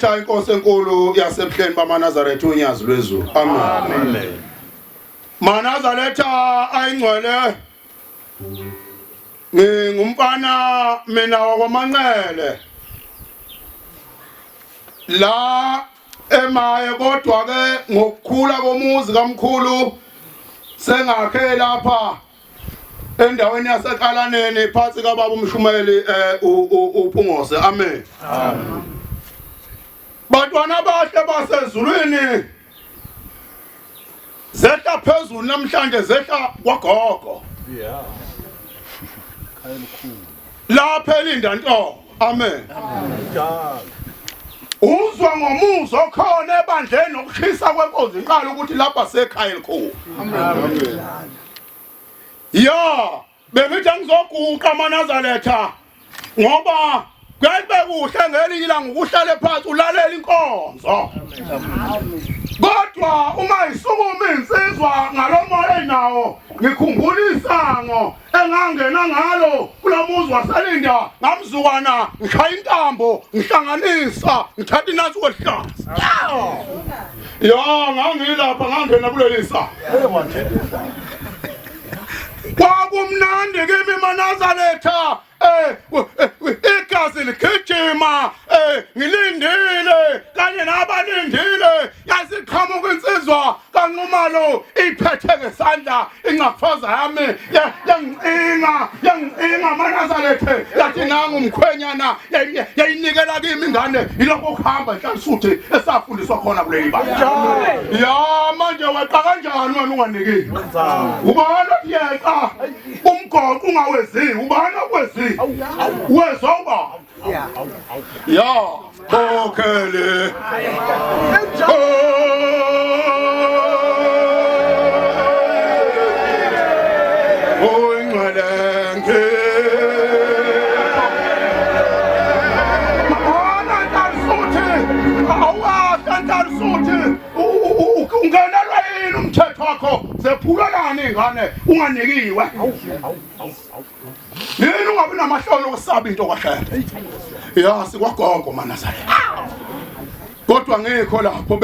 Mayeletha inkosi enkulu yasebuhleni bamaNazaretha uNyazi lwezulu. Amen. Amen. Manazaretha ayingcwele ngingumfana mina wakwaManqele la emaye kodwa ke ngokukhula komuzi kamkhulu sengakhe lapha endaweni yasekalaneni phansi kababa umshumayeli eh, uPhungose. Amen. Amen. Bantwana abahle basezulwini zehla phezulu namhlanje zehla kwagogo. Yeah. Lapha elinda ntongo. Amen. Amen. Uzwa ngomuzwa okhona ebandleni nokushisa kwenkonzo inqala ukuthi lapha sekhaya elikhulu. Amen. Ya, bengithi angizoguqa amaNazaretha ngoba kuyaye kuhle ngelinye ilanga ukuhlale phansi ulalela inkonzo. Kodwa uma isukuma insizwa ngalomoya enawo ngikhumbula isango engangena ngalo kulomuzi waselinda ngamzukwana ngishaya intambo ngihlanganisa ngithatha inansi kwelihlaza ya ngangilapha ngangena kuleli sango kwakumnandi kimi manazaretha eh, eh igazi ligijima eh ngilindile kanye nabalindile yasiqhamuka insizwa kaNxumalo iphethe ngesandla ingqafaza yami yangicinga yangicinga amaNazarethe yathi nangu umkhwenyana yayinikela kimi ingane yilokho okuhamba inhlansuthi esafundiswa khona kuleli bandla ya manje weqa kanjani wena unganikiwe ubani othi yeqa umgoqo ungaweziwe ubani okweziwe wezwa ubani ya khokhele. Oyingcwele Mabona Ntalisuthi awukahle Ntalisuthi ungenelwa yini umthetho wakho zephulelani ingane unganikiwe Yini ungabi namahloni okusaba into kahle. Ya sikwagogo maNazaretha. Kodwa ngikho lapho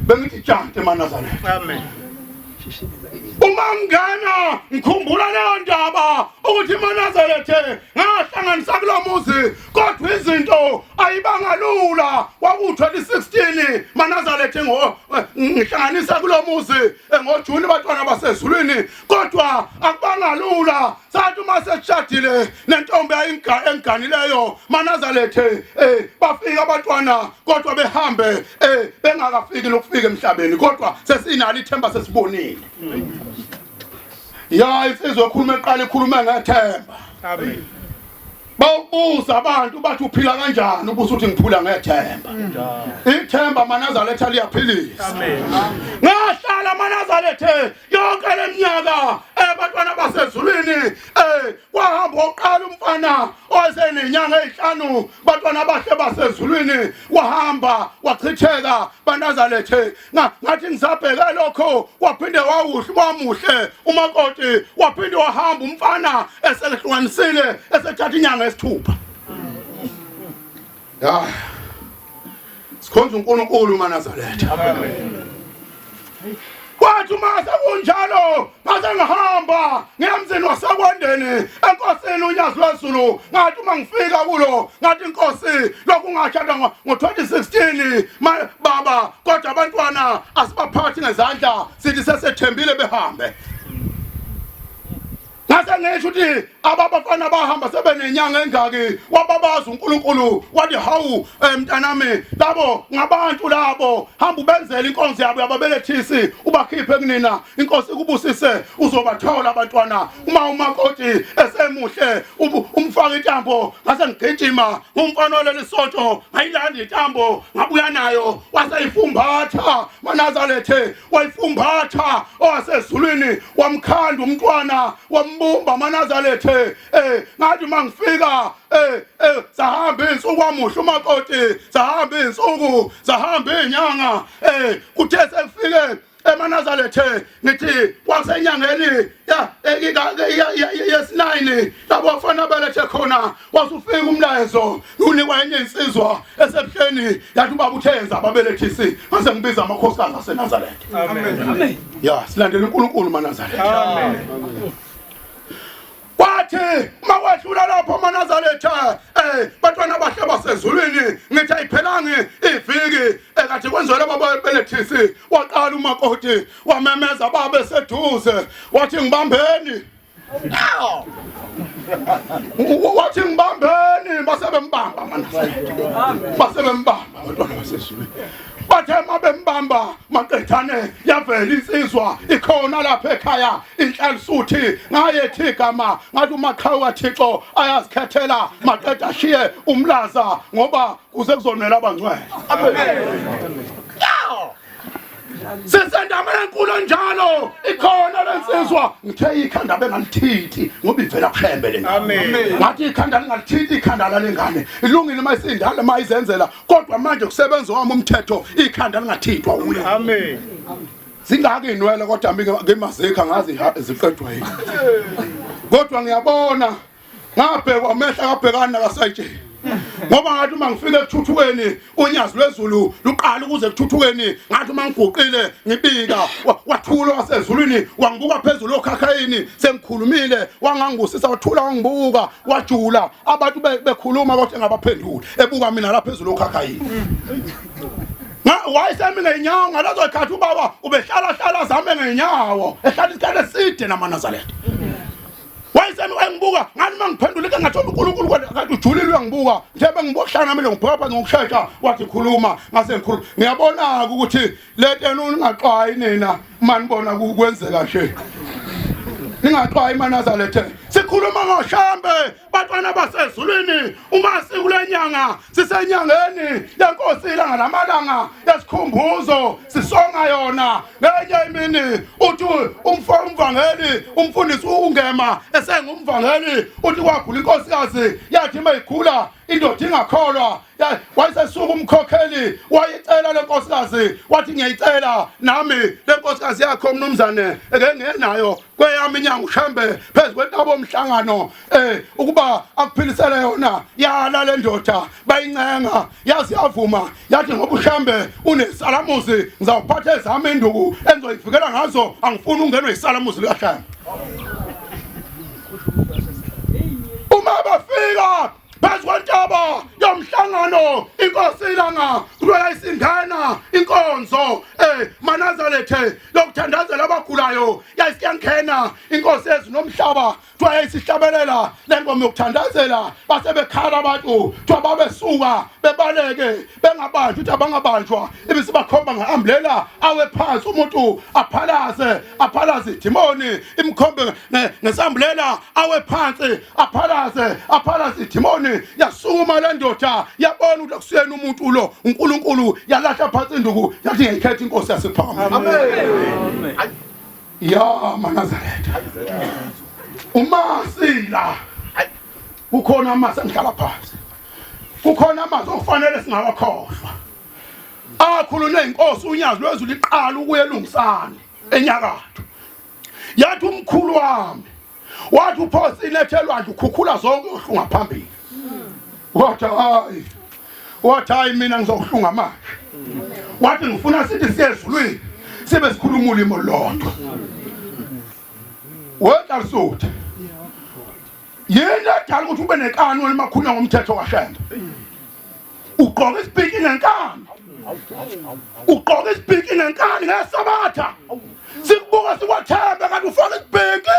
bengithi jante maNazaretha. Amen. Uma ngingena ngikhumbula leyo ndaba ukuthi iManazarethe ngahlanganisa kulo muzi kodwa izinto ayibanga lula kwaku-2016 Manazarethe ngo ngihlanganisa kulo muzi ngoJuni bantwana basezulwini kodwa akubanga lula sathi uma sesishadile nentombi engiganileyo manazalethe eh bafika abantwana kodwa behambe eh bengakafiki nokufika emhlabeni kodwa sesinalo ithemba sesibonile ya insizwa ekhuluma eqala ikhuluma ngethemba. Amen. Bawubuza abantu bathi uphila kanjani ubusa uthi ngiphula ngethemba. Ithemba manazaletha liyaphilisa. Amen. Ngahlala manazalethe yonke leminyaka abantwana basezulwini eh kwahamba oqala umfana osenenyanga ezihlanu bantwana abahle basezulwini wahamba wachitheka banazalethe ngathi ngisabheke lokho waphinde wawuhle wamuhle umakoti waphinde wahamba umfana eselehlukanisile esethatha inyanga esithupha ya sikhonza uNkulunkulu manazaletha. Amen. Kwathi uma sekunjalo ngase ngihamba ngiyemzini wasekwandeni enkosini uNyazi lwezulu ngathi uma ngifika kulo ngathi inkosi lokhu ngashada ngo-2016 baba kodwa abantwana asibaphathi ngezandla sithi sesethembile behambe ngase ngisho ukuthi ababafana bahamba sebenenyanga engaki wababaza uNkulunkulu wathi hawu eh, mntanami labo ngabantu labo hamba ubenzele inkonzo yabo yababelethisi ubakhiphe kunina inkosi ikubusise uzobathola abantwana uma umakoti esemuhle umfaka intambo ngase ngigijima umfana waleli sonto ngayilanda intambo ngabuya nayo waseyifumbatha manazalethe wayifumbatha owasezulwini wamkhanda umntwana wambumba amaNazarethe eh ngathi mangifika eh eh sahamba insuku wamuhle umakoti sahamba insuku sahamba inyanga eh kuthe sekufike emaNazarethe ngithi kwakusenyangeni yesi-9 lapho bafana belethe khona wasufika umlayezo unikwa enye insizwa esebuhleni yathi ubaba uthenza ababelethisi ngase ngibiza amakhosikazi aseNazaretha. Amen. Ya silandela uNkulunkulu maNazaretha. Amen. Kwathi uma kwehlula lapho amaNazaretha bantwana abahle basezulwini ngithi ayiphelanga iviki ekade kwenziwa babelethisi waqala umakoti wamemeza babe seduze wathi ngibambeni wathi ngibambeni base bembamba amaNazaretha base bembamba abantwana basezulwini bathe uma bembamba maqedane yavela insizwa ikhona lapha ekhaya inhlalisuthi ngayethi igama ngathi umaqhawe kaThixo ayazikhethela maqeda ashiye umlaza ngoba kuze kuzonela abangcwele. Amen. Sisendabeni enkulu njalo ikhona lensizwa ngithe ikhanda bengalithinti ngoba ivela kushembe le Amen. Ngathi ikhanda lingalithinti ikhanda lalengane ilungile uma isindala uma izenzela kodwa manje kusebenza wami umthetho ikhanda lingathintwa uye. Amen. Zingaka inwele kodwa ngimazikha ngazi ziqedwa yini. Kodwa ngiyabona ngabhekwa amehla akabhekani nakasayitsheni ngoba ngathi uma ngifika ekuthuthukeni unyazi lwezulu luqala ukuze ekuthuthukeni ngathi uma ngiguqile ngibika wathula wasezulwini wangibuka phezulu okhakhayini sengikhulumile wangangibusisa wathula wangibuka wajula abantu bekhuluma kodwa engabaphenduli ebuka mina la phezulu okhakhayini wayesemi ngeenyawo ngalezo zikhathi ubaba ubehlala hlala zame ngeenyawo ehlala isikhathi eside namaNazaretha wayesemi engibuka ngathi uma ngiphendula ke ngathola uNkulunkulu kanti ujulile uyangibuka njengoba ngibohlana mina ngiphuma phansi ngokushesha wathi khuluma ngase ngikhuluma ngiyabona-ke ukuthi le nto enu ningaxwayi nina uma nibona kwenzeka nje ningaxwayi maNazaretha sikhuluma ngoShembe bantwana basezulwini uma sikule nyanga sisenyangeni yenkosi ilanga lamalanga yesikhumbuzo sisonga yona ngenye imini uthi umvangeli umfundisi ungema esengumvangeli uthi kwagula inkosikazi yathi uma igula indoda ingakholwa wayesesuka umkhokheli wayicela le nkosikazi wathi ngiyayicela nami le nkosikazi yakho mnumzane eke ngenayo kweyami inyanga uShembe phezu kwentaba omhlangano ukuba akuphilisele yona yala le ndoda bayincenga yazi yavuma yathi ngoba uShembe unesalamuzi ngizawuphatha ezami induku engizoyivikela ngazo angifuni ungenwe isalamuzi likaShembe. Uma bafika phezu kwentaba yomhlangano inkosi ilanga kuthiwa yayisingena inkonzo maNazarethe yokuthandazela abagulayo yayisiyangena inkosi ezinomhlaba kuthiwa yayisihlabelela le ngoma yokuthandazela base bekhala abantu kuthiwa babesuka bebaleke bengabanjwa ukuthi abangabanjwa ibisibakhomba nge-ambulela awe phansi umuntu aphalaze aphalaze idimoni imkhombe ngesambulela awe phansi aphalaze aphalaze idimoni yasukuma le ndoda yabona ukuthi akusiyena umuntu lo uNkulunkulu yalahla phansi induku yathi ngiyikhetha inkosi yasephakameni. Amen. Ya maNazaretha uma sila kukhona amasi engihlala phansi kukhona amazwi okufanele singawakhohlwa akhulunywe inkosi unyazi lwezulu iqala ukuya elungisane enyakatho yathi umkhulu wami wathi uphosa inethe elwandle ukhukhula zonke uhlunga phambili wathi hayi wathi hayi mina ngizokuhlunga manje wathi ngifuna sithi siye ezulwini sibe sikhuluma ulimi olulodwa wetalisuthe yini edala ukuthi ube nenkani wena makhulunywa ngomthetho kaShembe ugqoka isipiki ngenkani ugqoka isipiki ngenkani ngesabatha sikubuka sikwathembe kanti ufaka isipiki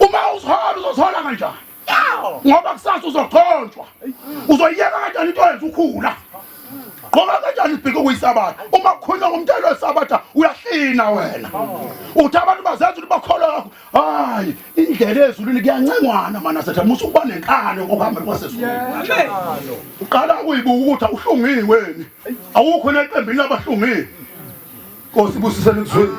uma uzihola uzozihola kanjani ngoba kusasa uzokhonjwa uzoyiyeka kanjani into yenza ukhula gqoka kanjani isibhiki okuyisabatha uma kukhulunywa ngomthetho wesabatha uyahlina wena uthi abantu bazenza ukuthi bakholwa hayi indlela ezulwini kuyancengwana mana setha musa ukuba nenkani ngokuhamba kwasezulwini uqala kuyibuka ukuthi awuhlungiwe weni awukho neqembini labahlungiwe Nkosi busisele kuzweni.